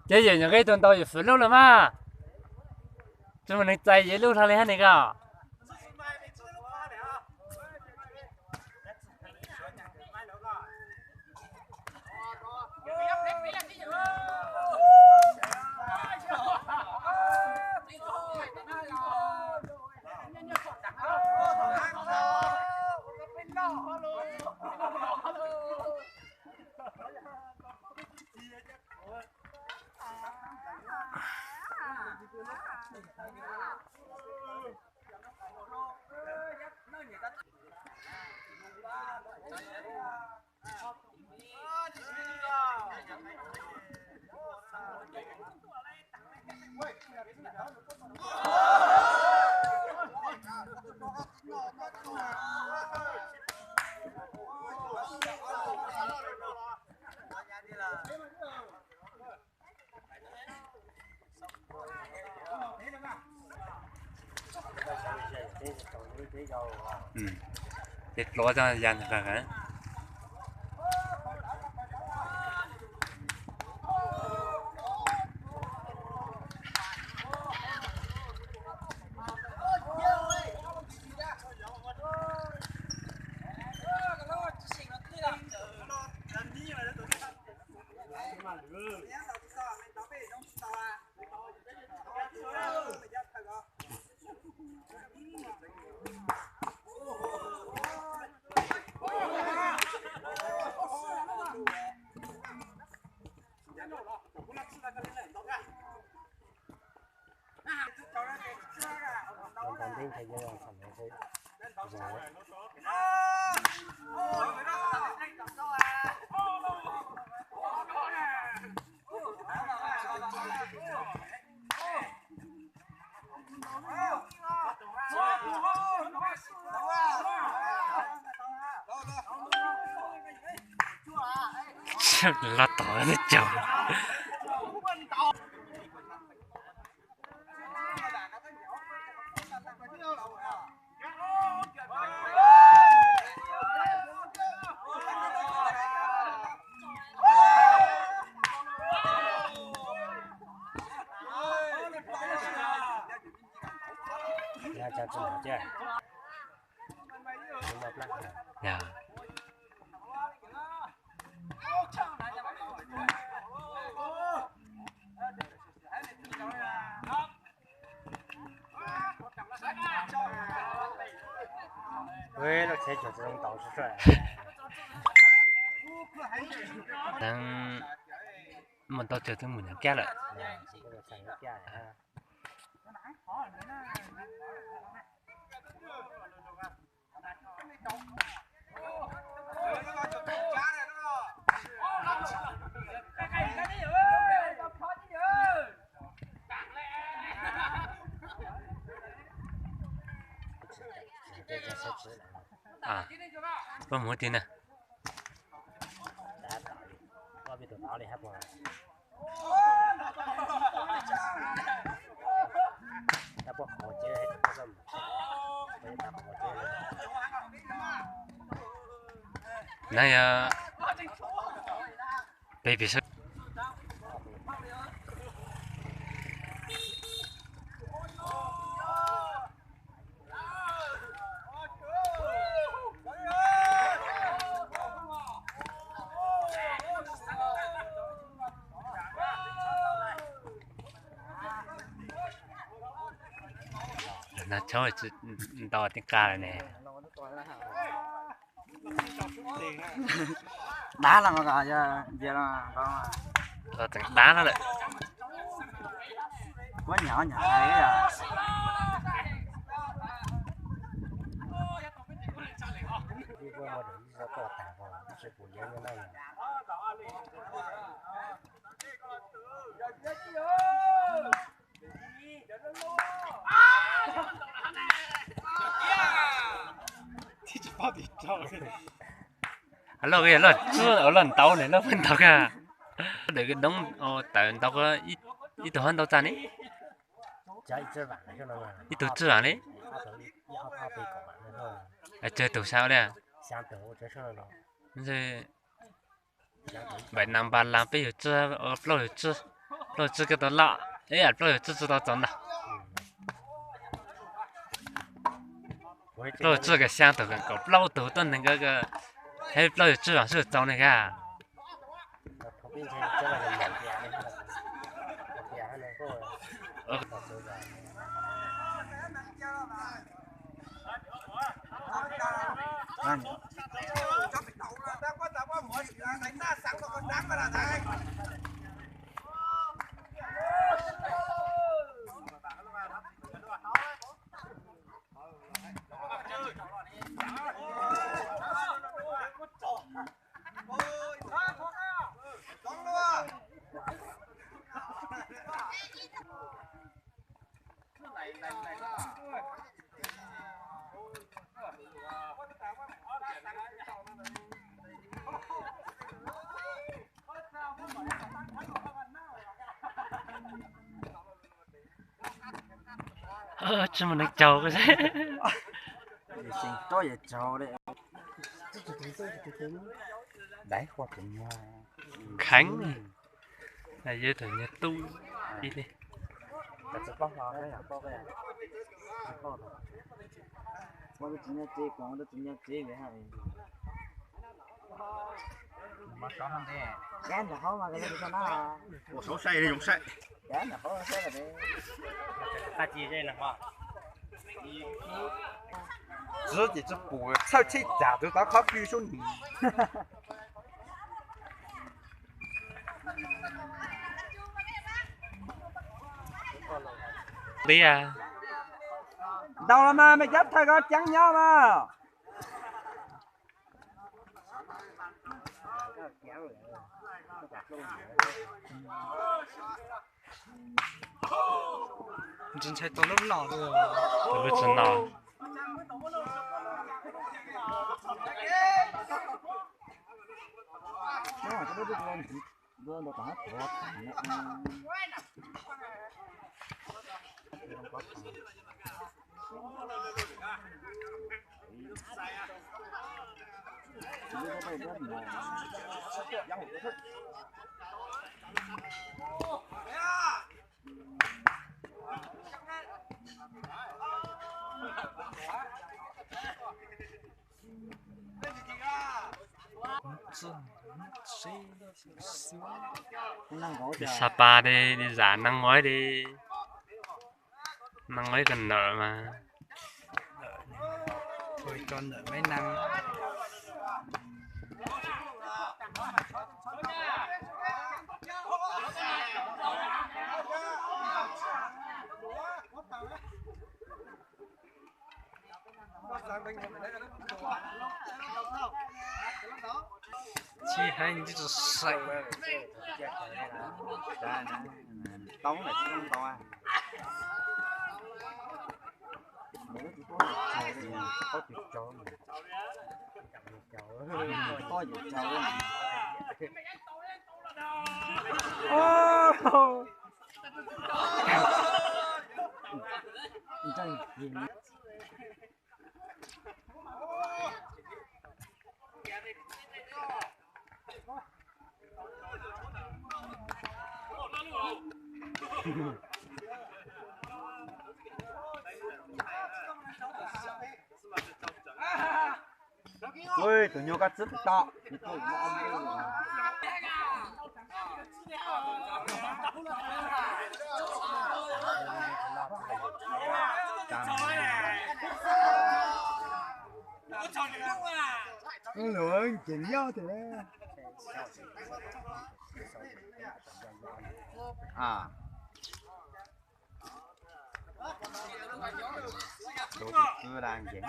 Ces yawm nyuam qhuav tus ntau yawm fwv lub los mas. Tsis muaj neeg txais yawm lub hlo li hab ne koj. Ces tua tso ya ntawd. Loj tod twb caug. Neeg muaj ntau tug twb mus nyob kiag lawm. Koj mus tiag na. Ua peb tus tod li hab puas? Nab yog peb pis sab. Nag tshoob ntau tij qas lawm ne. Dab los mas, tseem dab no lawm. Kuab nyam nyam. Loj, loj ntau ne, loj pheej ntau kag. Dawm doob tawm ntau, ib tug hab ntau txaj ne. Ib tug tswj vam li. Tsawg tus sab li? Npaim nas npas las peb yug tswj, plaub yug tswj, plaub yug tswj koj tau loj, plaub yug tswj tswj tau txaus ntag. Plaub yug tswj koj xyaa tug, kaum plaub tug tuab neeg, hab plaub yug tswj vam sub txaus ne kag. Tsis muaj neeg caug. Kheev, yog tus nyuag tub ib teg. Txwv ces tsis pum txhawj tsheb cas tus tau qhov pw sub nws. Tiag. Ntau los mas, mej cov thawj koj ceev nyob mas. Ntshai tau lub no. Lub tsis no. Li Sa Pa li, li zam neeg ua li, neeg ua ib ko nawm mas. Tsis hais tsis tau seem. Toob lawm tsis tau. Ui, tus nyuag koj txwb tom. Ub, luag ncees yoj tiag. A, tus twb da ncees.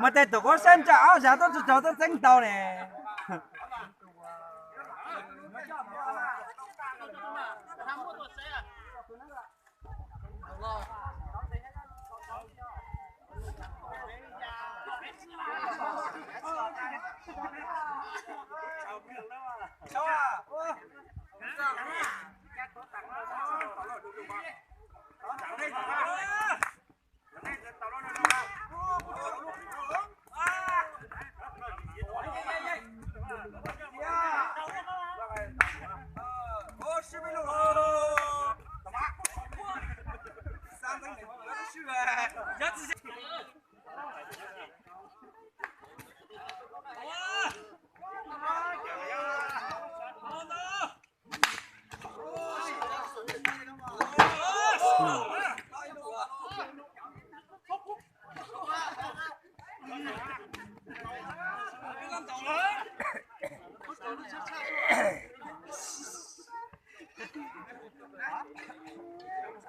Muaj tej tus qub sab ntsa ob zag tuaj txog tuaj txeeb tau ne.